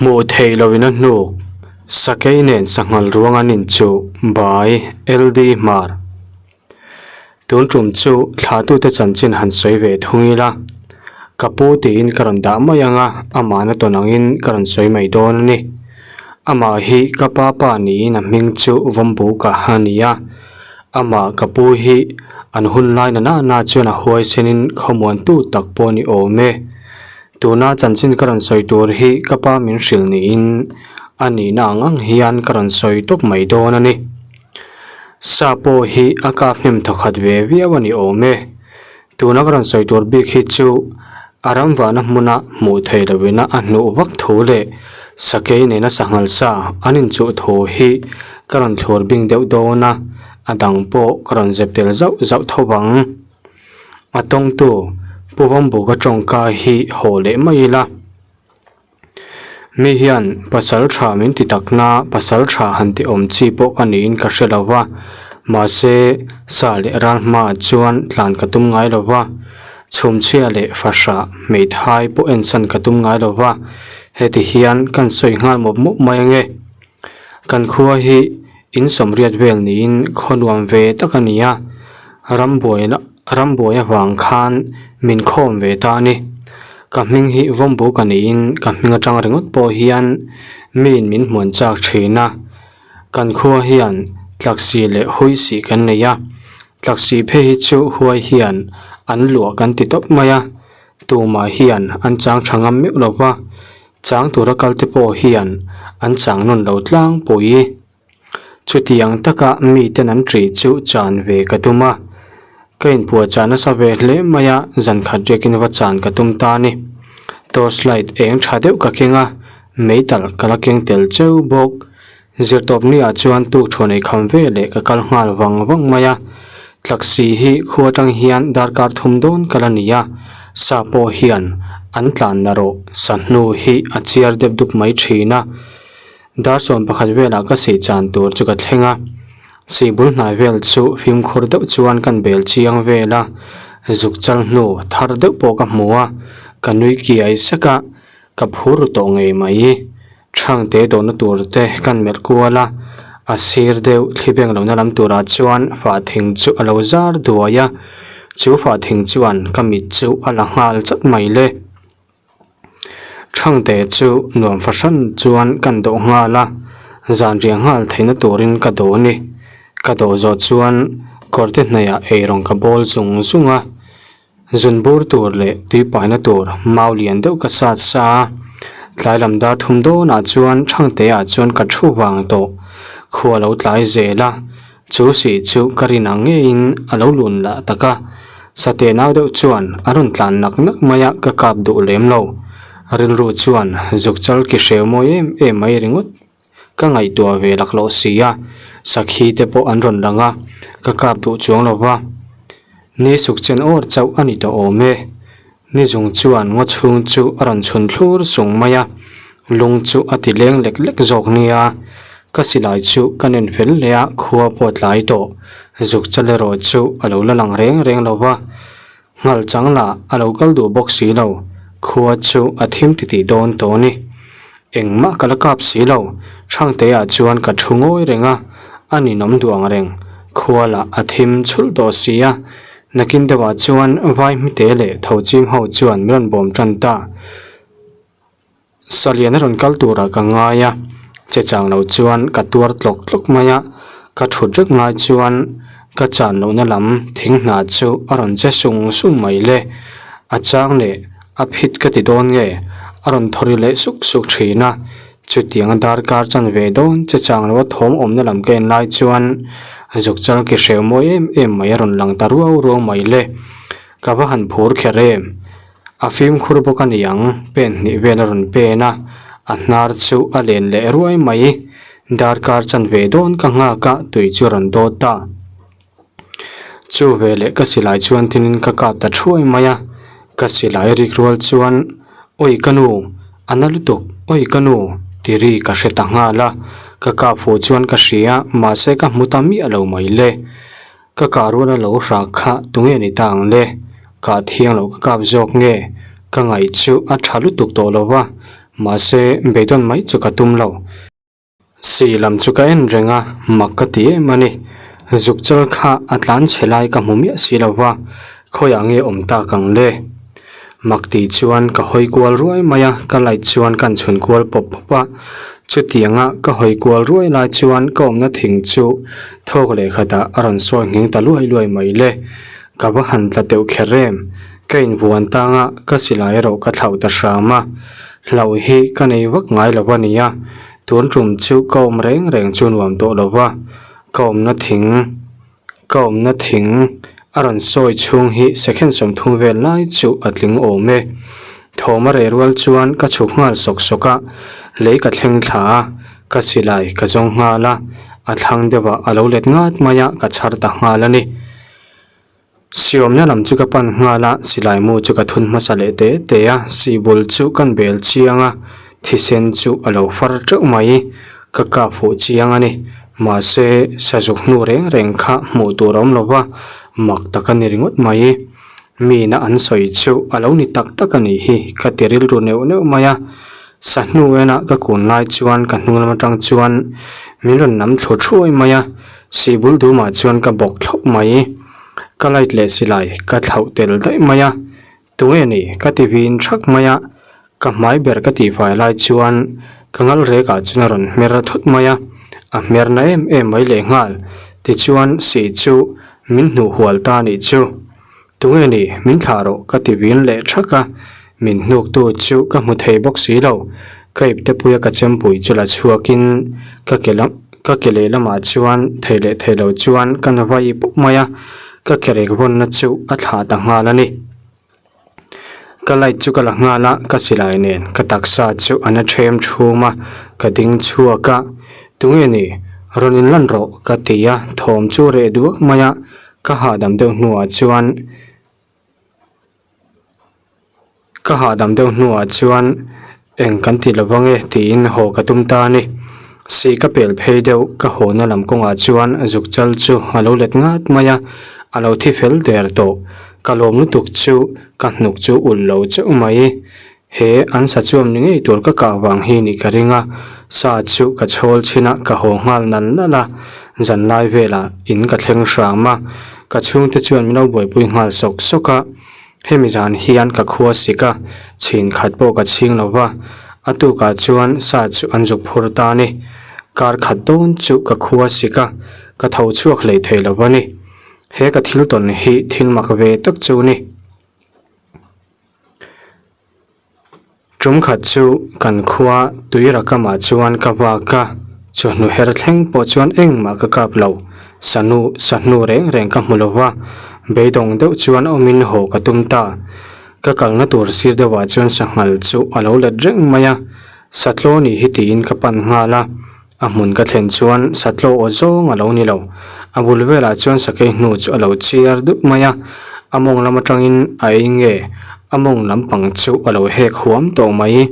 Hmuh theih lohin a hnuk, Sakei nen sanghal ruang an inchuh by LD Hmar. Tun tum chu thlatute chanchin han sawi ve thung ila, ka pu tiin ka rawn dah mai ang a, amahna tawn angin ka rawn sawi mai dawn a ni. Amah hi ka pa pa niin a hming chu Vawmbuka a ni a, amah ka pu hi an hun lai na nana chuan a huaisenin khawmuantu tak pawh a ni awm e. Tuna chanchin ka rawn sawi tur hi ka pa min hrilh niin a nihna ang ang hian ka rawn sawi tawp mai dawn a ni. Sa pawh hi a kap hnem thawkhat ve viau a ni awm e. Tuna ka rawn sawi tur bik hi chu a ram vahna hmuna hmuh theih lohina a hnuh vak thu leh sakei nena sanghal sa an inchuh thu hi ka rawn thlur bing deuh dawn a, a dang pawh ka rawn zep tel zauh zauh tho vang. A tawngtu Pu Vawmbuka tawngka hi haw leh mai ila. Mi hian pasal tha min ti takna pasal tha han ti awm chi pawh ka niin ka hre lo va, mahse sa leh ral hmaah chuan tlan ka tum ngai lo va, chhumchhia leh fahrah hmeithai pawh ensan ka tum ngai lo va, heti hian kan sawi nghal mawp mawp mai ange. Kan khua hi in sawmriat vel niin khaw nuam ve tak a ni a, rambuai rambuai avang khan min khawm ve ta a ni. Ka hming hi Vawmbuk a niin ka hming atang ringawt pawh hian miin min hmuan chak thin a. Kan khua hian tlaksi leh huisih kan nei a, tlaksi phei hi chu huai hian an luah kan ti tawp mai a, tumah hian an chang tha ngam meuh lo va. Chang tura kalte pawh hian an chang nawn lo tlangpui. Chutiang taka miten an ṭih chu chan ve ka tum a, ka inpuahchah nasa ve hle mai a, zan khat riakin va chan ka tum ta a ni. Torch light eng ṭha deuh ka keng a, meitalh ka la keng tel cheu bawk. Zirtawp ni-ah chuan tukṭhuan ei kham ve leh ka kal nghal vang vang mai a, tlaksi hi khu atang hian darkar thum dawn ka la ni a, sa pawh hian an tlan na rawh sa hnu hi a chiar dep dup mai thin a. Dar sawm pakhat velah ka sih chan tur chu ka thleng a, sih bul hnai vel chu fimkhur deuh chuan kan bel chiang vel a, zuk chal hnu thar deuh pawh ka hmu a, ka nui kiai sek a, ka phur ru tawh ngei mai. Thangte dawhna tur te kan melh kual a, a sir deuh thli beng lohna lam turah chuan fah thing chu a lo zar duai a, chu fah thing chuan ka mit chu a la nghal chat mai le. Thangte chu nuam fahran chuan kan dawh nghal a, zan riah nghal theihna turin ka dawh a ni. Ka dawh zawh chuan kawrte hnaihah eirawng ka bawl zung zung a. Zun bur tur leh tui paina tur mau lian deuh ka sat sa a, tlai lam dar thum dawnah chuan Thangte ah chuan ka thu vang tawh. Khua lo tlai zel a, chu sih chu ka rin ang ngeiin a lo lun lah tak a, sateh nau deuh chuan a rawn tlan nak nak mai a ka kap duh lem lo. Rilru chuan zuk chal ki hreu mawi em em mai ringawt. Ka ngaihtuah ve laklawh si a, sakhi te pawh an rawn lang a, ka kap duh chuang lo va. Ni suk chen awr chauh a ni tawh awm e. Ni zung chuan ngaw chhung chu a rawn chhun thlur sung mai a, lung chu a ti leng lek lek zawk nia. Ka silai chu ka nen fel hle a, khua pawh a tlai tawh. Zuk chal erawh chu a lo la lang reng reng lo va. Nghal chang lah a lo kal duh bawk si lo, khua chu a thim titih dawn tawh a ni. Engmah ka la kap si lo, Thangtea chuan ka thu ngawi reng a, a ninawm duh ang reng, khua lah a thim chhulh tawh si a. Nakin deuhah chuan vai hmite leh tho ching ho chuan min rawn bawm tan ta. Salian a rawn kal turah ka ngai a, che chang lo chuan ka tuar tlawk tlawk mai a, ka thut rek ngai chuan ka chan lohna lam thing hna chu a rawn che sung sung mai le, a chang leh a phit ka ti dawn nge a rawn thawri leh suk suk thin a, chutiang a darkar chan ve dawn che chang lo a thawm awmna lam ka en lai chuan zuk chal ki hreu mawi em em mai a rawn lang ta ruau ruau mai le, ka va han phur kher em. A fimkhur bawk a ni ang, pen hnih vel a rawn pen a, a hnar chu a len leh ruai mai. Darkar chan ve dawn ka nghak a, tui chu a rawn dawt ta. Chu veleh ka silai chuan tinin ka kap ta thuai mai a, ka silai rik rual chuan, Awi ka nu, a na lutuk, awi ka nu, ti ri ka hre ta nghal a, ka kap fuh chuan ka hria, mahse ka hmu ta miah lo mai le. Ka kah rual a lo hrah kha tunge ni ta ang le? Kah thiang loh ka kap zawk nge? Ka ngaih chu a tha lutuk tawh lo va. Mahse, beidawn mai chu ka tum lo. Sih lam chu ka en reng a, mak ka ti em a ni. Zuk chal kha a tlan chhe lai ka hmu miah si lo va, khawiah nge awm tak ang le? Mak tih chuan ka hawi kual ruai mai a, ka light chuan ka chhun kual pawp pawp a. Chutianga ka hawi kual ruai lai chuan ka awmna thing chu thawk leh khatah a rawn sawi nghing ta luai luai mai le. Ka va han tla teuh kher em? Ka invuan tang a, ka silai erawh ka thlauh ta hram a. Hlauh hi ka nei vak ngai lo a nia, tun tum chu ka awm reng reng chu nuam tawh lo va, ka awmna thing, ka awmna thing a rawn sawi chhung hi second 30 vel lai chu a tling awm e. Thawm a reh rual chuan ka chhuk nghal sawk sawk a, lei ka thleng thla a, ka silai ka zawng nghal a, a thlang deuhah a lo let ngat mai a, ka chhar ta nghal a ni. Siawmna lam chu ka pan nghal a, silai mu chu ka thun hmasa leh te te a, sihbul chu kan bel chiang a, thisen chu a lo far teuh mai, ka kap fuh chiang a ni. Mahse, sazuk hnu reng reng kha hmuh tur a awm lo va, mak tak a ni ringawt mai. Mina an sawi chu a lo ni tak tak a nih hi, ka ti rilru neuh neuh mai a. Sa hnu ena ka kun lai chuan ka hnung lam atang chuan min rawn nam thlu thuai mai a, Sihbul dumah chuan ka bawk thlawp mai. Ka light leh silai ka thlauh tel daih mai a, tunge ni ka ti vin thak mai a, ka hmai ber ka tihfai lai chuan ka ngal rekah chuan a rawn hmer thut mai a, a hmer na em em mai lehnghal. Tichuan sih chu min hnuh hual ta nih chu. Tunge ni, min thlah rawh ka ti vin leh thak a, min hnuktu chu ka hmu thei bawk si lo. Ka ipte puia ka chempui chu la chhuakin ka ke lam ka ke lehlamah chuan thei leh thei lo chuan ka na vai pawp mai a, ka ke rek vawnna chu a thlah ta nghal a ni. Ka light chu ka la nghal a, ka silai nen ka taksa chu a na ṭhem ṭhum a, ka ding chhuak a, Tunge ni, rawn inlan rawh ka ti a, thawm chu reh duak mai a, Ka hahdam deuh hnuah chuan ka hahdam deuh hnuah chuan eng kan ti lo ange tiin haw ka tum ta a ni. Sih ka pel phei deuh ka hawna lam kawngah chuan zuk chal chu a lo let ngat mai a, a lo thi fel der tawh. Ka lawm lutuk chu ka hnuk chu ulh lo chauh mai. He an sa chuam ni ngei tur ka kah vang hi nih ka ring a, sa chu ka chhawl chhin a, ka haw nghal nal nal a, zan lai velah in ka thleng hram a, ka chhungte chuan min lo buaipui nghal sawk sawk a, hemi zan hian ka khua sik a, chhin khat pawh ka chhing lo va, a tukah chuan sa chu an zuk phur ta a ni, kar khat dawn chu ka khua sik a, ka tho chhuak hlei thei lo va ni, he ka thil tawn hi thil mak ve tak chu ni. Tum khat chu kan khua tui rakamah chuan ka vak a, chawhnu her thleng pawh chuan engmah ka kap lo, sanu sahnu reng reng ka hmu lo va, beidawng deuh chuan awmin haw ka tum ta. Ka kalna tur sir deuhah chuan sanghal chu a lo let reng mai a, satlaw nih hi tiin ka pan nghal a. A hmun ka thlen chuan satlaw aw zawng a lo ni lo. A bul velah chuan sakei hnu chu a lo chiar dup mai a, a mawng lam atangin a ei nge a mawng lampang chu a lo hek huam tawh mai.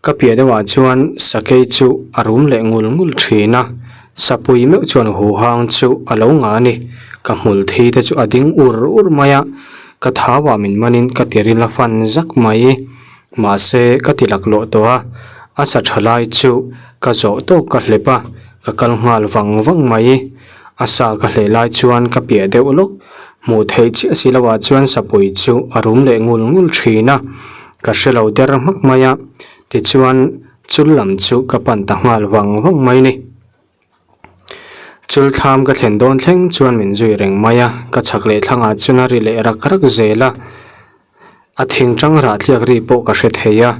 Ka piah deuhah chuan sakei chu a rum leh ngul ngul thin a, sapui meuh chuan huhang chu a lo ngah a ni. Ka hmul thi te chu a ding ur ur mai a, ka thauah min manin ka tiril a fan zak mai. Mahse, ka ti laklawh tawh a, a sa tha lai chu ka zawh tawk ka hlep a, ka kal nghal vang vang mai. A sa ka hleh lai chuan ka piah deuh lawk, hmuh theih chiah si loah chuan sapui chu a rum leh ngul ngul thin a, ka hre lo der hmak mai a, tichuan chul lam chu ka pan ta nghal vang vang mai ni. Chul thlam ka thlen dawn thleng chuan min zui reng mai a, ka chhak leh thlangah chuan a ri leh rak rak zel a. A thing tang rah tliak ri pawh ka hre thei a,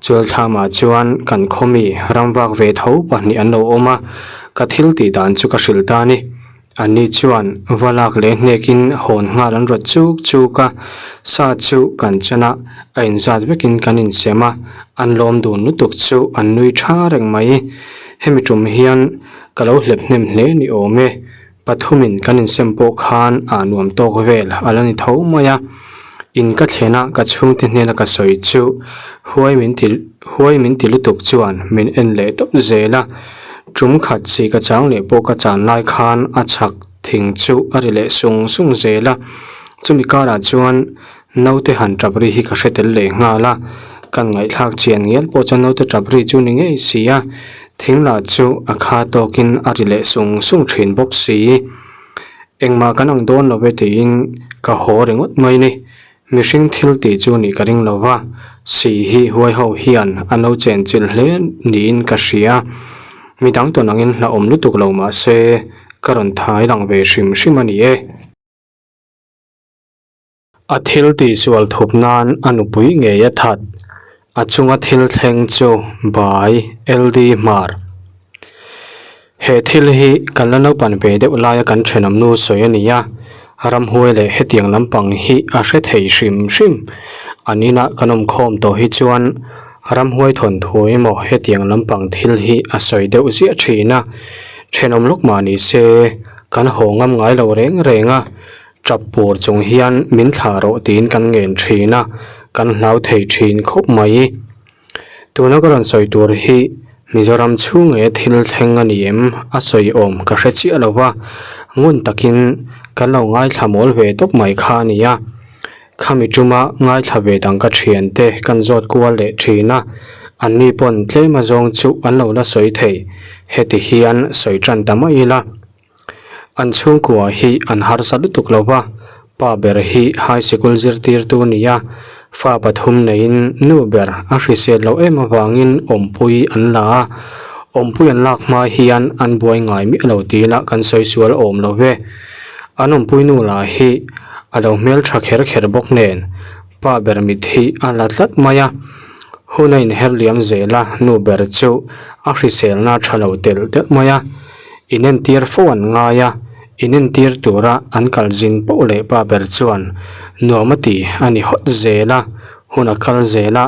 Chualthlamah chuan kan khawmi ramvak ve tho pahnih an lo awm a, ka thil tih dan chu ka hrilh ta a ni. Anni chuan va lak leh hnekin hawn nghal an rawt chuk chuk a, sa chu kan chan a, a inzat vekin kan insem a, an lawm dun lutuk chu an nui tha reng mai. Hemi tum hian ka lo hlep hnem hle ni awm e. Pathumin kan insem pawh khan ah nuam tawk vel a la ni tho mai a, in ka thlen a ka chhungte hnena ka sawi chu huai min ti huai min ti lutuk chuan min en leh tawp zel a, tum khat chi ka chang leh pawh ka chan lai khan a chhak thing chu a ri leh sung sung zel a, chumi karah chuan naute han tap ri hi ka hre tel leh nghal a. Kan ngaihthlak chian ngial pawh chuan naute tap ri chu ni ngei si a, thing lah chu a kha tawkin a ri leh sung sung thin bawk si. Engmah kan ang dawn lo ve tiin ka haw ringawt mai ni. Mihring thil tih chu nih ka ring lo va, si hi huai ho hian an lo chen chilh hle niin ka hria. Midang tawn angin hlauhawm lutuk lo mah se ka rawn thai lang ve hrim hrim a ni e. A thil tihsual thup nan a nupui ngei a that. A chunga thil thleng chu Bai LD Hmar. He thil hi kan la naupan ve deuh laia kan thenawm nu sawi a ni a, ramhuai leh hetiang lampang hi a hre thei hrim hrim. An inah kan awm khawm tawh hi chuan ramhuai thawnthu emaw hetiang lampang thil hi a sawi deuh ziah thin a, thenawm lawk mah ni se kan haw ngam ngai lo reng reng a. Tap pur chung hian min thlah rawh tiin kan ngen thin a, kan hlau thei thin khawp mai. Tuna ka rawn sawi tur hi Mizoram chhung nge thil thleng a ni em a sawi awm ka hre chiah lo va, ngun takin kan lo ngaithla mawl ve tawp mai kha a ni a. Khami tuma ngaithla ve dang ka thiante kan zawt kual leh thin a, anni pawn tlem azawng chu an lo la sawi thei, heti hian sawi tan ta mai ila. An chhungkua hi an harsa lutuk lo va, pa ber hi high sikul zirtirtu a ni a, fa pathum neiin nu ber a hrisel loh em avangin awmpui an la a, awmpui an lak hma hian an buai ngai miah lo tih lah kan sawi sual awm lo ve. An awmpui nu lah hi a lo hmeltha kher kher bawk nen pa ber mit hi a la tlat mai a, hun a inher liam zel a, nu ber chu a hriselna tha lo telh telh mai a. Inentir fo an ngai a, inentir tura an kal zin poh leh pa ber chuan nuam a ti a ni hawt zel a, hun a kal zel a,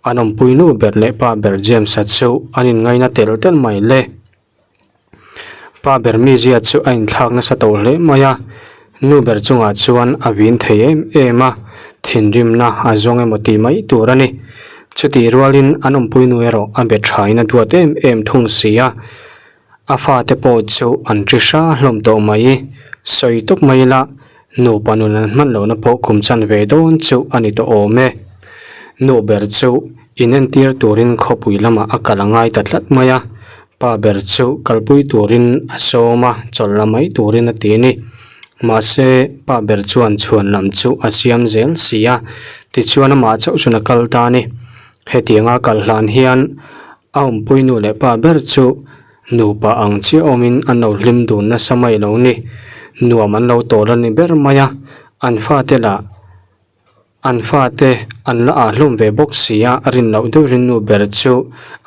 an awmpui nu ber leh pa ber James-a chu an inngaina tel tel mai le. Pa ber mizia chu a inthlak nasa tawh hle mai a, nu ber chungah chuan a vin thei em em a, thinrimna a zawng emaw tih mai tur a ni. Chutih rualin an awmpui nu erawh a be thain a duat em em thung si a. A fate pawh chu an ri hra hlawm tawh mai. Sawi tawp mai ila, nupa nun an hman lohna pawh kum chan ve dawn chu a ni tawh awm e. Nu ber chu inentir turin khawpui lamah a kal a ngai ta tlat mai a, pa ber chu kalpui turin a sawm a, chawlh la mai turin a ti a ni. Mahse, pa ber chuan chhuan lam chu a siam zel si a, tichuan amah chauh chuan a kal ta a ni. Hetianga kal hlan hian A awmpui nu leh pa ber chu nupa ang chiah awmin an lo hlim dun nasa mai lo ni. Nuam an lo tawl a ni ber mai a, an fate lah an fate an la ah hlawm ve bawk si a, rin loh deuh rin nu ber chu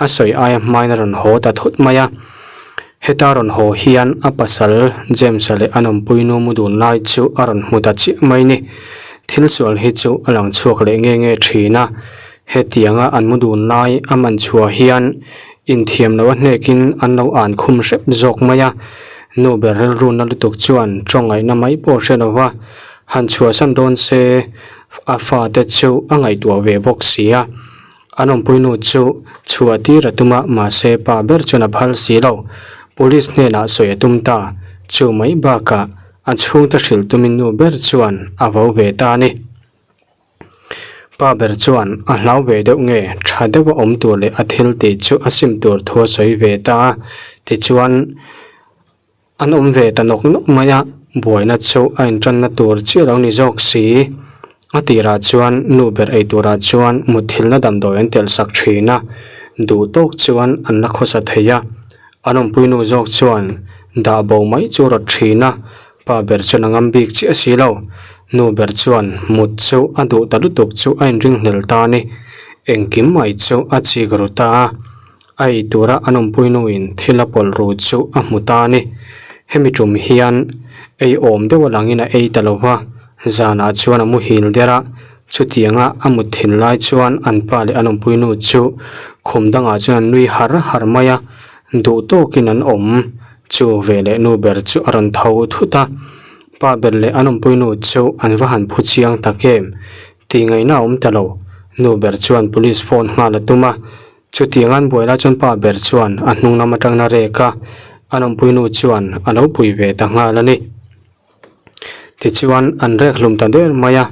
a sawi aia hmain a rawn haw ta thut mai a. Heta rawn haw hian a pasal James-a leh an awmpui nu mu dun lai chu a rawn hmu ta chiah mai ni. Thil sual hi chu a lang chhuak leh nge nge thin a. Hetianga an mu dun lai a man chhuah hian inthiam loh a hnekin an lo an khum hrep zawk mai a, nu ber rilruna lutuk chuan tawngaihna mai pawh hre lo va, han chhuahsan dawn se a fate chu a ngaihtuah ve bawk si a. An awmpui nu chu chhuah tir a tum a, mahse pa ber chuan a phal si lo. Police hnenah sawi a tum ta, chu mai bakah a chhungte hrilh tumin nu ber chuan a vo ve ta a ni. Pa ber chuan a hlau ve deuh nge tha deuh a awm tur leh a thil tih chu a sim tur thu a sawi ve ta a, tichuan an awm ve ta nawk nawk mai a, buaina chu a intanna tur chiah lo ni zawk si. A tirah chuan nu ber ei turah chuan mutthilhna damdawi an telh sak thin a, duh tawk chuan an la khawsa thei a, an awmpui nu zawk chuan dah bo mai chu rawt thin a, Pa ber chuan a ngam bik chiah si lo. Nu ber chuan mut chu a duh ta lutuk chu a inringhlel ta a ni. Engkim mai chu a chik ru ta a. A ei tura an awmpui nuin thil a pawlh ru chu a hmu ta a ni. Hemi tum hian ei awm deuh a langin a ei ta lo va, zanah chuan a muhil der a. Chutianga a mut thin lai chuan an pa leh an awmpui nu chu khum dangah chuan an nui har har mai a, duh tawkin an awm. Chu veleh nu ber chu a rawn tho thut a, pa ber leh an awmpui nu chu an va han phu chiang tak em? Tih ngaihna a awm ta lo. Nu ber chuan police phone nghal a tum a, chutiang an buai lai chuan pa ber chuan a hnung lam atangin a rek a, an awmpui nu chuan a lo pui ve ta nghal a ni. Tichuan an rek hlum ta der mai a,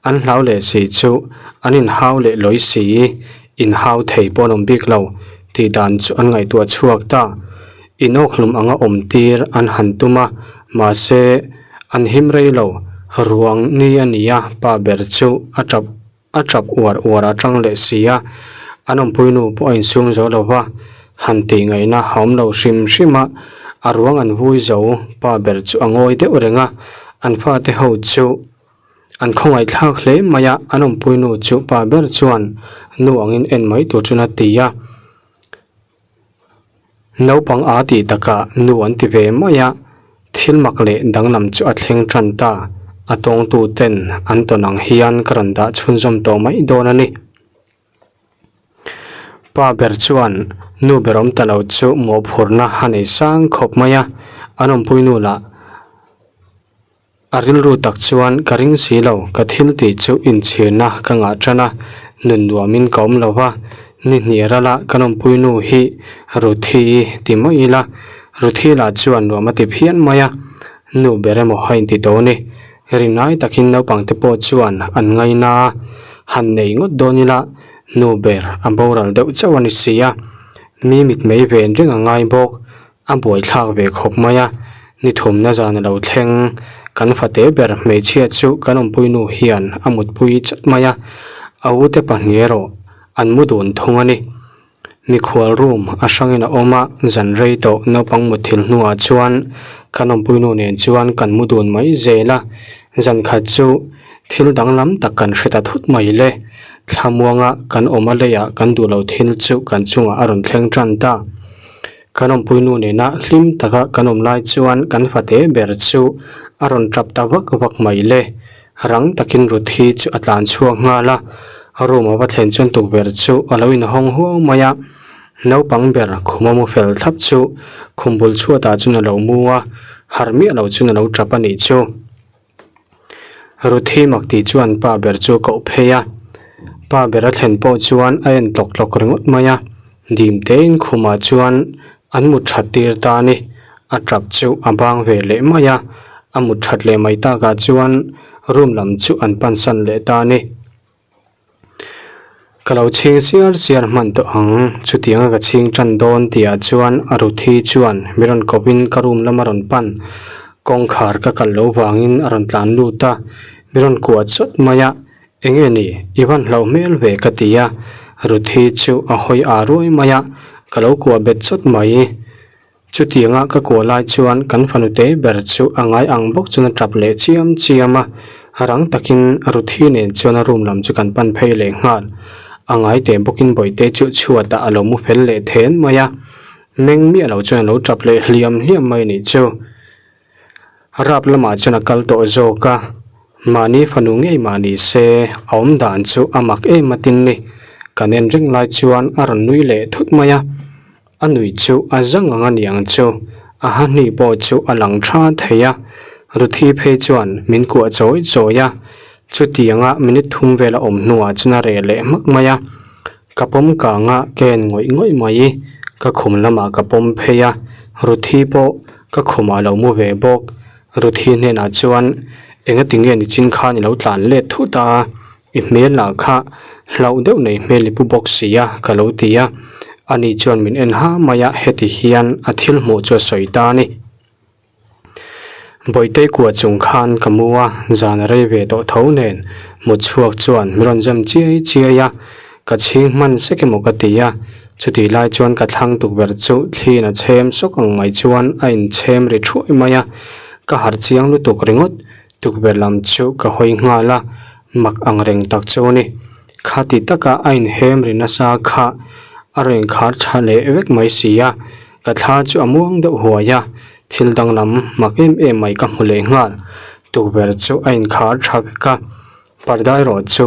an hlau leh si chu an inhau leh lawi si. Inhau thei pawh an awm bik lo tih dan chu an ngaihtuah chhuak ta. Inawkhlum anga awm tir an han tum a, mahse an him rei lo. Ruang ni a ni a, pa ber chu a tap a tap uar uar a tang leh si a, an awmpui nu pawh a insum zo lo va, han tih ngaihna a awm lo hrim hrim a, a ruang an vui zo, pa ber chu a ngawi deuh reng a, an fate ho chu an khawngaih thlak hle mai a, an awmpui nu chu pa ber chuan nu angin en mai tur chuan a ti a. Naupang a tih takah nu an ti ve mai a, thil mak leh danglam chu a thleng tan ta. A tawngtu ten an tawn ang hian ka rawn dah chhunzawm tawh mai dawn a ni. Pa ber chuan nu ber awm ta lo chu mawhphurhna a nei sang khawp mai a, an awmpui nu lah A rilru tak chuan ka ring si lo, ka thil tih chu inchhirna ka ngah tan a, nun nuamin ka awm lo va, ni hnih rala kan awmpui nu hi Ruthi ti mai ila, Ruthi lah chuan nuam a ti phian mai a, nu ber emaw a inti tawh a ni. Rinai takin naupangte pawh chuan an ngaina a, han nei ngawt dawn ila nu ber a boral deuh chauh a ni si a, mi mitmei ven reng a ngai bawk. A buaithlak ve khawp mai a, ni thumna zan a lo thleng. Kan fate ber hmeichhia chu kan awmpui nu hian a mutpui chawt mai a, a ute pahnih erawh an mu dun thung a ni. Mikhual room a hrangin a awm a, zan rei tawh naupang mutthil hnuah chuan kan awmpui nu nen chuan kan mu dun mai zel a, zan khat chu thil danglam tak kan hre ta thut mai le. Thlamuanga kan awm a leiah kan duh lo thil chu kan chungah a rawn thleng tan ta. Kan awmpui nu nena hlim taka kan awm lai chuan kan fate ber chu a rawn tap ta vak vak mai le. Rang takin Ruthi chu a tlan chhuak nghal a, room a va thlen chuan tukverh chu a lo inhawng huau mai a. Naupang ber khuma mu fel thlap chu khum bul chhuatah chuan a lo mu a, harh miah lo chuan a lo tap a nih chu. Ruthi mak tih chuan pa ber chu a koh phei a, pa ber a thlen pawh chuan a en tlawk tlawk ringawt mai a, dim tein khumah chuan an mut that tir ta a ni, a tap chu a bang ve leh mai a, a mut that leh mai takah chuan room lam chu an pansan leh ta a ni. Ka lo chhing siar siar hman tawh ang, chutianga ka chhing tan dawn tihah chuan a Ruthi chuan mi rawn kawpin ka room lama rawn pan, kawngkhar ka kalh loh vangin a rawn tlan lut a, mi rawn kuah chawt mai a, enge ni i van hlauh hmel ve ka ti a, Ruthi chu a hawi ah ruai mai a, ka lo kuah bet chawt mai. Chutianga ka kuah lai chuan kan fanu te ber chu a ngai ang bawk chuan a tap leh chiam chiam a, rang takin Ruthi nen chuan a room lam chu kan pan phei leh nghal. A ngai teh bawkin bawihte chu chhuatah a lo mu fel leh then mai a, meng miah lo chuan a lo tap leh hliam hliam mai a nih chu. Rap lamah chuan a kal tawh zawk a, mahni fanu ngei mah ni se a awm dan chu a mak em a tin ni. Kan en reng lai chuan a rawn nui leh thut mai a. A nui chu a zang ang a ni ang chu, a ha hnih pawh chu a lang tha thei a, Ruthi phei chuan min kuah chawi chawi a, chutianga minute thum vel a awm hnuah chuan a reh leh hmak mai a, ka pawm kang a ka en ngawih ngawih mai, ka khum lamah ka pawm phei a, Ruthi pawh ka khumah a lo mu ve bawk, Ruthi hnenah chuan engatinge nichin khan i lo tlan let thut a, I hmel lah kha hlauh deuh nei hmel i pu bawk si a, ka lo ti a. Ani chuan min en ha mai a, heti hian a thil hmuh chu a sawi ta a ni. Bawihte kua chung khan ka mu a, zan a rei ve tawh tho nen mut chhuak chuan min rawn zem chiai chiai a, ka chhing hman sek emaw ka ti a. Chutih lai chuan ka thlang tukverh chu thliin a chhem sawk ang mai chuan a inchhem ri thuai mai a, ka harh chiang lutuk ringawt. Tukverh lam chu ka hawi nghal a, mak ang reng tak chu a ni. Khati taka a inhem ri nasa kha a rawn inkhar tha leh vek mai si a, ka thla chu a muang deuh huai a, thil danglam mak em em mai ka hmu leh nghal. Tukverh chu a inkhar tha vek a, parda erawh chu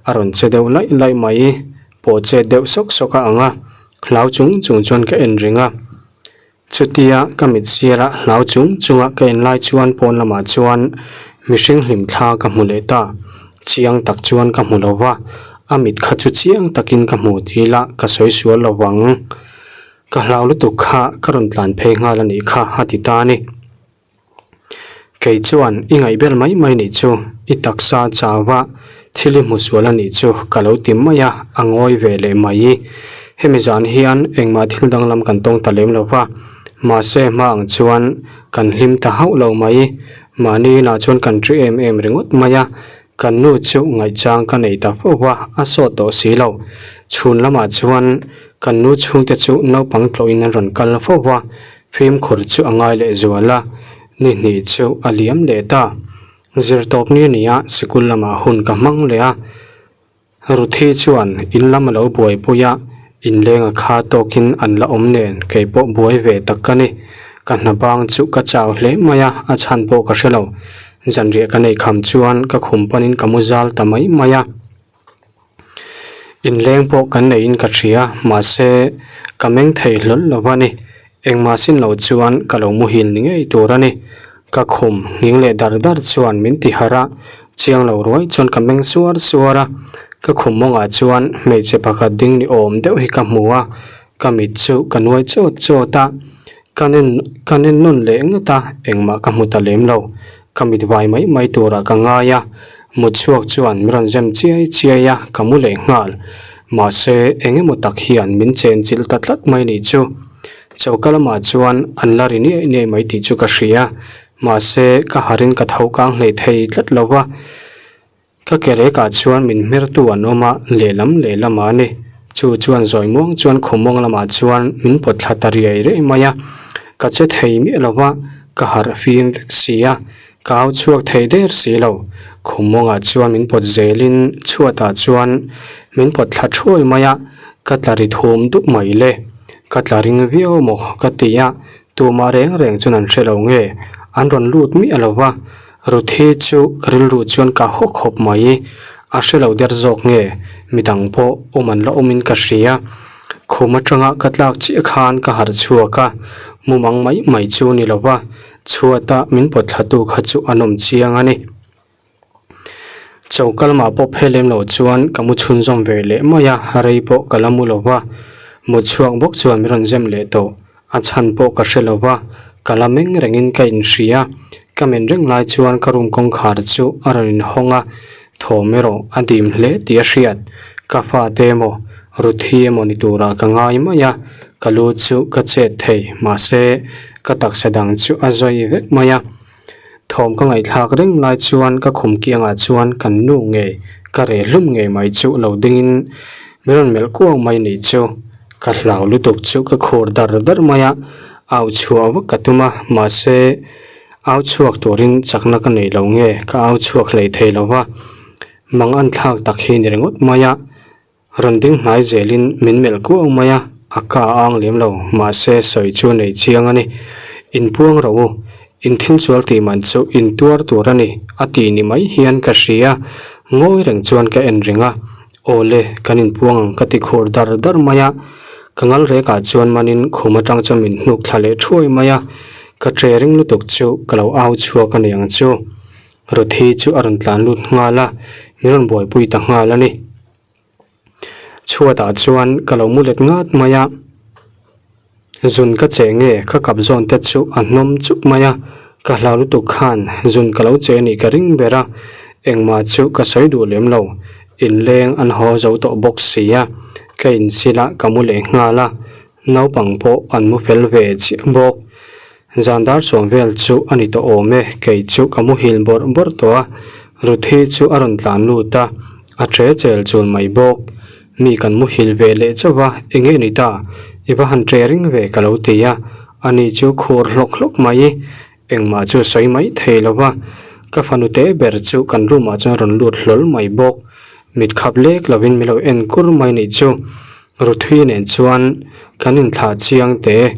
a rawn che deuh laih laih mai, pawh chet deuh sawk sawk a ang a, hlau chung chung chuan ka en reng a. Chutia ka mit sira hlau chung chunga ka en lai chuan pawn lamah chuan mihring hlim thla ka hmu leh ta. Chiang tak chuan ka hmu lo va, a mit kha chu chiang takin ka hmu ti ila ka sawi sual lo vang. Ka hlau lutuk kha ka rawn tlan phei nghal a nih kha a ti ta a ni. Kei chuan i ngaih ber mai mai nih chu i taksa chau va. Thil i hmu sual a nih chu ka lo ti mai a, a ngawi ve leh mai. Hemi zan hian engmah thil danglam kan tawng ta lem lo va, mahse hma ang chuan kan hlim ta hauh lo mai. Mahni inah chuan kan ṭi em em ringawt mai a, kan nu chu ngaihchang ka nei ta fo va, a sawt tawh si lo. Chhun lamah chuan kan nu chhungte chu naupang tlawhin an rawn kal fo va, fimkhur chu a ngai leh zual a, ni hnih chu a liam leh ta. Zirtawp ni nia sikul lamah hun ka hmang leh a, Ruthi chuan in lam a lo buaipui a, inleng a kha tawkin an la awm nen kei pawh buai ve tak ka ni. Ka hna bang chu ka chau hle mai a, a chhan pawh ka hre lo. Zanriah ka neih kham chuan ka khum panin ka mu zal ta mai mai a. Inleng pawh kan neihin ka hria, mahse ka meng thei hlawl lo a ni. Engmah sin lo chuan ka lo muhil ni ngei tur a ni. Ka khum nghing leh dar dar chuan min ti harh a, chiang lo ruai chuan ka meng suar suar a. Ka khum mawngah chuan hmeichhe pakhat ding ni awm deuh hi ka hmu a, ka mit chu ka nuai chawt chawt a. Ka nen ka nen nawn leh ngawt a, engmah ka hmu ta lem lo. Ka mit vai mai mai turah ka ngai a, mut chhuak chuan min rawn zem chiai chiai a, ka mu leh nghal. Mahse, eng emaw tak hian min chen chilh ta tlat mai nih chu. Choka lamah chuan an la ri niaih niaih mai tih chu ka hria. Mahse, ka harin ka tho kang hlei thei tlat lo va. Ka ke rekah chuan min hmertu an awm a, lehlam lehlam ah a ni. Chu chuan zawi muang chuan khawmuang lamah chuan min pawt thla ta riai riai mai a. Ka che thei miah lo va, ka harh fim vek si a, ka au chhuak thei der si lo. Khawmuangah chuan min pawt zelin chhuatah chuan min pawt thla thuai mai a, ka tla ri thum dup mai le. Ka tla ring viau maw ka ti a, tumah reng reng chuan an hre lo nge, an rawn lut miah lo va. Ruthi chu ka rilru chuan ka haw khawp mai. A hre lo der zawk nge midang pawh awm an la awmin ka hria. Khum atanga ka tlak chiah khan ka harh chhuak a, mumang mai mai chu ni lo va, chhuata min pawt thlatu kha chu an awm chiang a ni. Choka lamah pawh phel lem lo chuan ka mu chhunzawm ve leh mai a, rei pawh ka la mu lo va, mut chhuak bawk chuan min rawn zem leh tawh. A chhan pawh ka hre lo va, ka la meng rengin ka inhria. Ka men reng lai chuan ka room kawngkhar chu a rawn inhawng a, thawm erawh a dim hle tih a hriat. Ka fate emaw, Ruthi emaw ni turah ka ngai mai a, ka lu chu ka chet thei, mahse ka taksa dang chu a zawi vek mai a. Thawm ka ngaihthlak reng lai chuan ka khum kiangah chuan kan nu ngei, ka reh hlum ngei mai chu lo dingin min rawn melh kuau mai nih chu. Ka hlau lutuk chu ka khur dar dar mai a, au chhuah vak ka tum a, mahse au chhuak turin chakna ka nei lo nge ka au chhuak hlei thei lo va, mang an thlak tak hi ni ringawt mai a. Rawn ding hnai zelin min melh kuau mai a, a ka a ang lem lo, mahse sawi chu nei chiang a ni. Inpuang rawh u, in thil sual tih man chu in tuar tur a ni, a tih ni mai hian ka hria. Ngawi reng chuan ka en reng a, Aw le, kan inpuang ang ka ti khur dar dar mai a. Ka ngal rekah chuan manin khum atang chuan min hnuk thla leh thuai mai a, ka tre ring lutuk chu ka lo au chhuak a ni ang chu. Ruthi chu a rawn tlan lut nghal a, min rawn buaipui ta nghal a ni. Chhuatah chuan ka lo mu let ngat mai a, zun ka che nge ka kap zawn te chu a hnawm chup mai a, ka hlau lutuk khan zun ka lo che anih ka ring ber a, engmah chu ka sawi duh lem lo, inleng an haw zo tawh bawk si a, ka insil a ka mu leh nghal a, naupang pawh an mu fel ve chiah bawk. Zan dar sawm vel chu a ni tawh awm e, kei chu ka muhil bawrh bawrh tawh a, Ruthi chu a rawn tlan lut a, a tre chel chul mai bawk. Mi kan muhil ve leh chauh a, enge ni ta, i va han tre ring ve ka lo ti a, ani chu khur hlawk hlawk mai, engmah chu sawi mai thei lo va, ka fanu te ber chu kan room ah chuan a rawn lut hlawl mai bawk, mit khap lek lovin min lo en kur mai nih chu. Ruthui nen chuan kan inthlah chiang teh,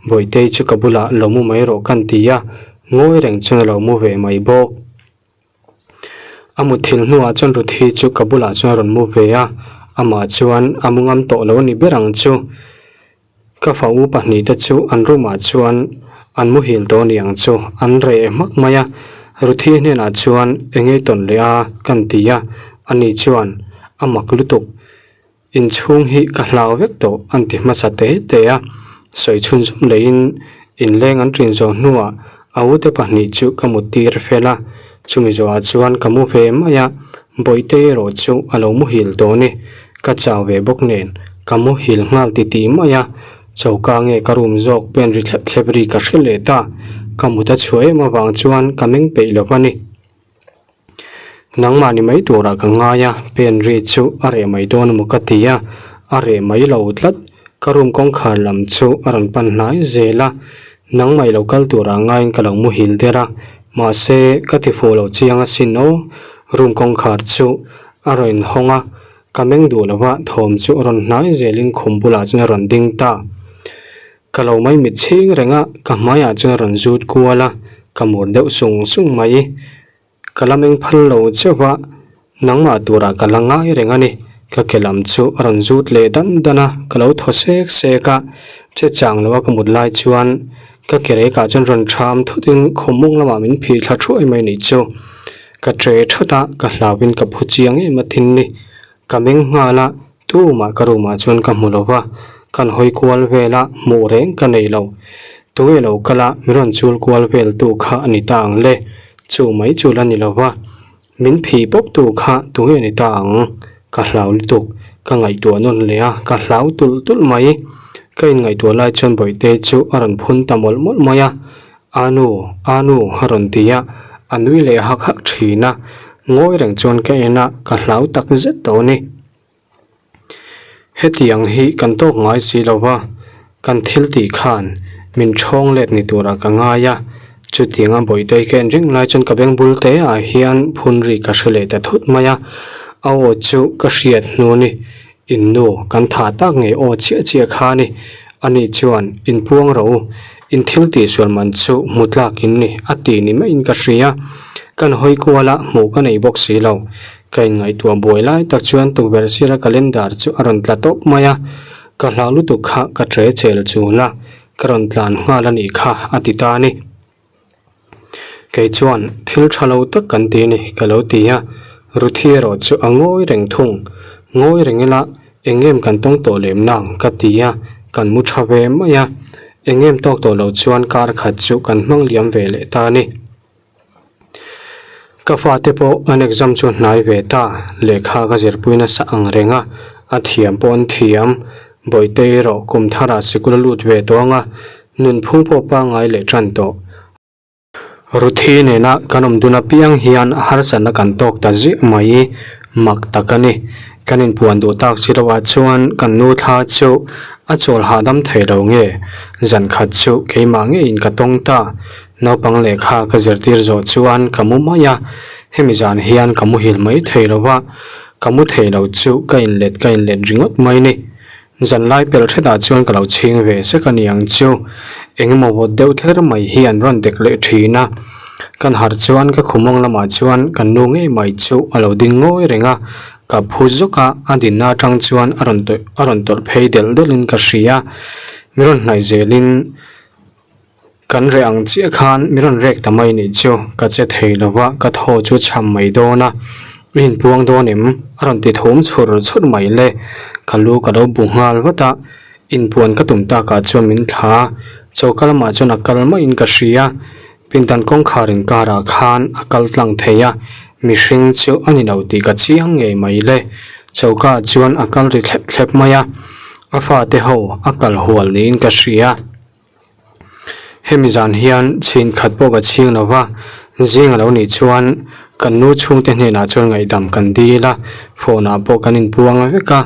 Bawihtei chu ka bulah lo mu mai rawh kan ti a, ngawi reng chuan a lo mu ve mai bawk. A mutthil hnuah chuan Ruthi chu ka bulah chuan a rawn mu ve a, amah chuan a mu ngam tawh lo a ni ber ang chu. Ka fa u pahnihte chu an room ah chuan an muhil tawh a ni ang chu, an reh hmak mai a. Ruthi hnenah chuan eng nge tawn leh a kan ti a, ani chuan a mak lutuk. Inchhung hi ka hlau vek tawh an ti hmasa te te a, sawi chhunzawm leiin inleng an ṭin zawh hnuah a ute pahnih chu ka mut tir fel a, chumi zawhah chuan ka mu ve mai a. Bawihte erawh chu a lo muhil tawh a ni. Ka chau ve bawk nen ka muhil nghal titih mai a, choka nge ka room zawk pen ri thlep thlep ri ka hre leh ta. Ka mut a chhuah em avang chuan ka meng peih lo a ni. Nangmah ni mai turah ka ngai a, pen ri chu a reh mai dawn emaw ka ti a, a reh mai lo tlat. Ka room kawngkhar lam chu a rawn pan hnai zel a, nangmah i lo kal turah ngaiin ka lo muhil der a, mahse ka ti fuh lo chiang asin aw. Room kawngkhar chu a rawn inhawng a, ka meng duh lo va, thawm chu a rawn hnai zelin khum bulah chuan a rawn ding ta. Ka lo mai mit chhing reng a, ka hmaiah chuan a rawn zut kual a, ka mur deuh sung sung mai. Ka la meng phal lo cheuh a, nangmah turah ka la ngai reng a ni. Ka ke lam chu a rawn zut leh dan dan a, ka lo thaw sek sek a. Che chang lo a ka mut lai chuan ka ke rekah chuan rawn ṭham thutin khawmawng lamah min phih thla thuai mai nih chu. Ka ṭe thut a, ka hlauhin ka phu chiang em a tin ni. Ka meng nghal a, tumah ka room ah chuan ka hmu lo va, kan hawi kual vel a, hmuh reng ka nei lo. Tunge lo kal a, min rawn chul kual vel tu kha a ni ta ang le, chu mai chu la ni lo va, min phih pawp tu kha tunge ni ta ang? Ka hlau lutuk, ka ngaihtuah nawn leh a, ka hlau tulh tulh mai. Ka inngaihtuah lai chuan Bawihte chu a rawn phun ta mawlh mawlh mai a, Anu, Anu a rawn ti a, a nui leh hak hak thin a, ngawi reng chuan ka en a, ka hlau tak zet tawh a ni. Hetiang hi kan tawk ngai si lo va, kan thil tih khan min thawng let ni turah ka ngai a, chutianga Bawihtei ka en reng lai chuan ka beng bul te ah hian phun ri ka hre leh ta thut mai a, a aw chu ka hriat hnu a ni. In nu kan tha tak ngei aw chiah chiah kha a ni. Ani chuan, In puang rawh u, in thil tihsual man chu hmu tlak in ni, a ti ni maiin ka hria. Kan hawi kuala hmuh ka nei bawk si lo. Ka inngaihtuah buai lai tak chuan tukverh sira calendar chu a rawn tla tawp mai a. Ka hlau lutuk kha ka ṭe chel chul a, ka rawn tlan nghal a nih kha, a ti ta a ni. Kei chuan thil tha lo tak kan ti a ni ka lo ti a, Ruthi erawh chu a ngawi reng thung. Ngawi reng ila eng em kan tawng tawh lem nang ka ti a, kan mu tha ve mai a. Eng em tawk tawh lo chuan kar khat chu kan hmang liam ve leh ta a ni. Ka fate pawh an exam chu hnai ve ta, lehkha ka zirpui nasa ang reng a, a thiam pawh an thiam. Bawihte erawh kum tharah sikul a lut ve tawh ang a, Nunphung pawh pangngai leh tan tawh. Ruthi nena kan awm dun apiang hian harsatna kan tawk ta ziah mai mak tak a ni. Kan inpuan duh tak si loh ah chuan kan nu thla chu a chawl hahdam thei lo nge? Zan khat chu keimah ngeiin ka tawng ta. Naupang lehkha ka zirtir zawh chuan ka mu mai a, hemi zan hian ka muhil mai thei lo va, ka mu thei lo chu ka inlet ka inlet ringawt mai ni. Zan lai pel hretah chuan ka lo chhing ve sek a ni ang chu. Eng emaw vawt deuh thler mai hi an rawn dek leh thin a. Kan harh chuan ka khumawng lamah chuan kan nu ngei mai chu a lo ding ngawi reng a. Ka phu zawk a, a dinna atang chuan a rawn tawih a rawn tawlh phei delh delhin ka hria. Mi rawn hnaih zelin. Kan reh ang chiah khan mi rawn rek ta mai nih chu ka che thei lo va, ka thaw chu chham mai dawn a, i inpuang dawn em? A rawn ti thum chhur chhur mai le, ka lu ka lo bu nghal vat a, inpuan ka tum takah chuan min thla a, choka lamah chuan a kal maiin ka hria, pindan kawngkhar inkarah khan a kal tlang thei a, mihring chu a ni lo tih ka chiang ngei mai le, choka ah chuan a kal ri thlep thlep mai a, a fate ho a kal hual niin ka hria. Hemi zan hian chhin khat pawh ka chhing lo va, zing a lo nih chuan kan nu chhungte hnenah chuan ngaihdam kan dil a, phone ah pawh kan inpuang vek a,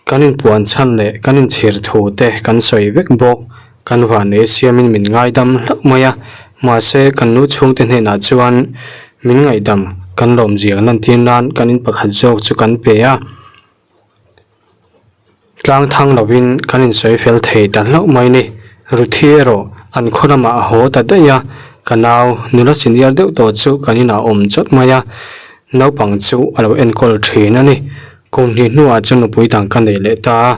kan inpuan chhan leh kan inchhir thu te kan sawi vek bawk, kan vanlei siamin min ngaidam hlauh mai a, mahse kan nu chhungte hnenah chuan min ngaihdam kan lawmzia lantir nan kan in pakhat zawk chu kan pe a. Tlang thang lovin kan insawi fel thei ta hlauh mai ni. Ruthi erawh an khaw lamah a haw ta daih a, ka nau nula senior deuh tawh chu kan inah awm chawt mai a, naupang chu a lo enkawl thin a ni. Kum hnih hnuah chuan nupui dang ka nei leh ta a,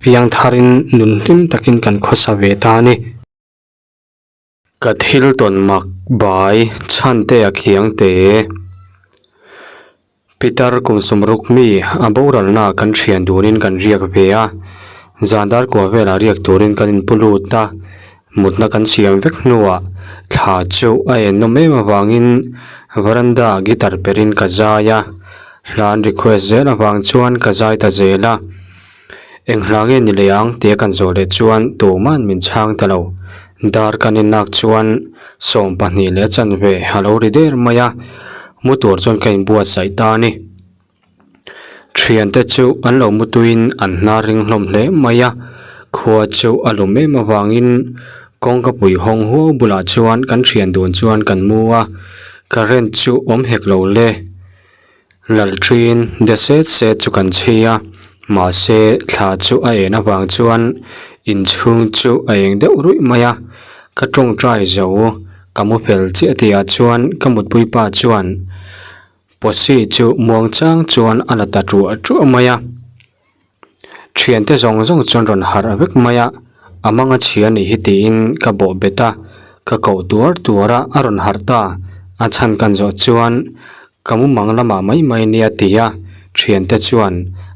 piang tharin nun hlim takin kan khawsa ve ta a ni. Ka thil tawn mak bai chhan te a khiang te. Pitar kum sawmruk mi a boralna ah kan thian dunin kan riak ve a, zan dar kua velah riak turin kan inpu lut a, mutna kan siam vek hnuah thla chu a en nawm em avangin. Veranda ah guitar perh in ka zai a, hla an request zel avang chuan ka zai ta zel a. Eng hla nge ni leh ang tia kan zawh leh chuan tuman min chhang ta lo. Dar kan en nak chuan 20 leh a chanve a lo ri der mai a, mu tur chuan ka inbuatsaih ta a ni. Thiante chu an lo mu tuiin an hnar ring hlawm hle mai a, khua chu a lum em avangin kawngka pui hawng huau bulah chuan kan thian dun chuan kan mu a, current chu awm hek lo le. Lalṭhiin de set set chu kan chhi a, mahse thla chu a en avang chuan inchhung chu a eng deuh ruih mai a, ka tawngtai zo ka mu fel chiah tihah chuan ka mutpui pa chuan Posi chu muang chang chuan a la ta ṭuah ṭuah mai a, ṭhiante zawng zawng chuan rawn harh vek mai a, a mang a chhia nih hi tiin ka bawh bet a, ka koh tuar tuar a, a rawn harh ta, a chhan kan zawh chuan ka mumang lamah mai mai nia ti a, ṭhiante chuan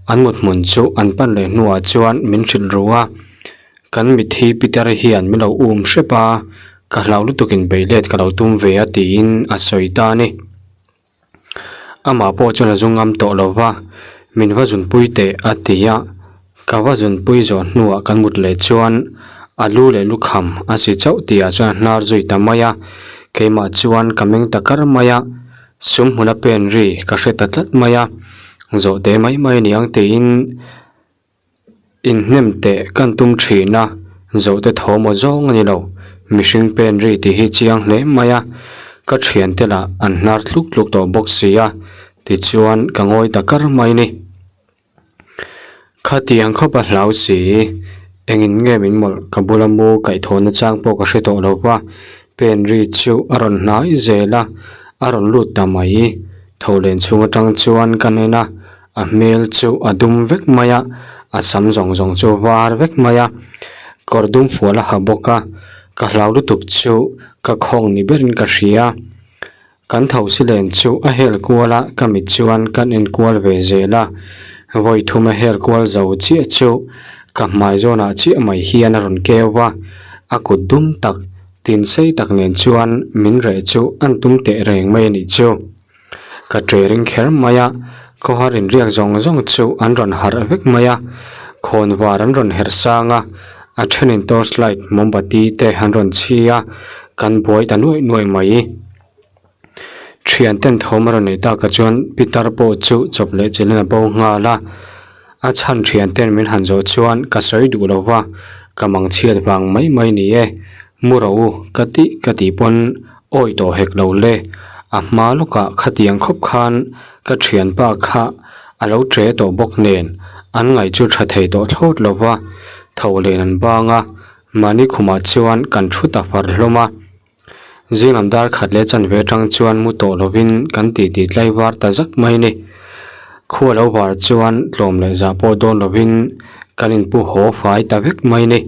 an mut hmun chu an pan leh hnuah chuan min hrilh ru a, kan mitthi Peter hian min lo um hrep a, ka hlau lutukin beihlet ka lo tum ve a tiin a sawi ta a ni. Amah pawh chuan a zu ngam tawh lo va, min va zunpui teh a ti a, ka va zunpui zawh hnuah kan mut leh chuan a lu leh lukham a si chauh tihah chuan a hnar zui ta mai a, keimah chuan ka meng ta kar mai a, sum hmuna pen ri ka hre ta tlat mai a, zawh teh mai mai aniang tiin. Inhnem teh kan tum thin a, zawhte thawm aw zawng a ni lo. Mihring pen ri tih hi chiang hle mai a, ka thiante lah an hnar tluk tluk tawh bawk si a, tichuan ka ngawi ta kar mai ni. Khatiang khawp a hlau si, engin nge min mawlh ka bula mu kaihthawhna chang pawh ka hre tawh lo va, pen ri chu a rawn hnai zel a, a rawn lut ta mai. Tho len chhung atang chuan ka en a. A hmel chu a dum vek mai a, a sam zawng zawng chu var vek mai a, kawr dum fual a ha bawk a, ka hlau lutuk chu ka khawng ni berin ka hria. Kan thosi len chu a hel kual a, ka mit chuan kan en kual ve zel a, vawi thum a hel kual zo chiah chu ka hmai zawnah chiah mai hian a rawn keu va, a kut dum tak tin sei tak nen chuan min reh chu an tum teh reng mai a nih chu. Ka ṭe ring kher mai a, khawhar inriak zawng zawng chu an rawn harh vek mai a, khawn var an rawn herh sang a, a thenin torch light mawmbati te an rawn chhi a, kan buai ta nuaih nuaih mai. Thianten thawm a rawn neih takah chuan pitar pawh chu chawp leh chelhin a bo nghal a, a chhan thianten min han zawh chuan ka sawi duh lo va, ka mang chhiat vang mai mai ni e, mu rawh u ka tih ka tih pawn Awi tawh hek lo le, a hma lawkah khatiang khawp khan ka thianpa kha a lo che tawh bawk nen an ngaih chu tha thei tawh thlawt lo va, tho len an bang a, mahni khumah chuan kan thu ta far hlawm a. Zinglam dar khat leh chanve atang chuan mu tawh lovin kan titi tlaivar ta zak mai ni. Khua lo var chuan tlawm leh zah pawh dawn lovin kan inpu haw fai ta vek mai ni.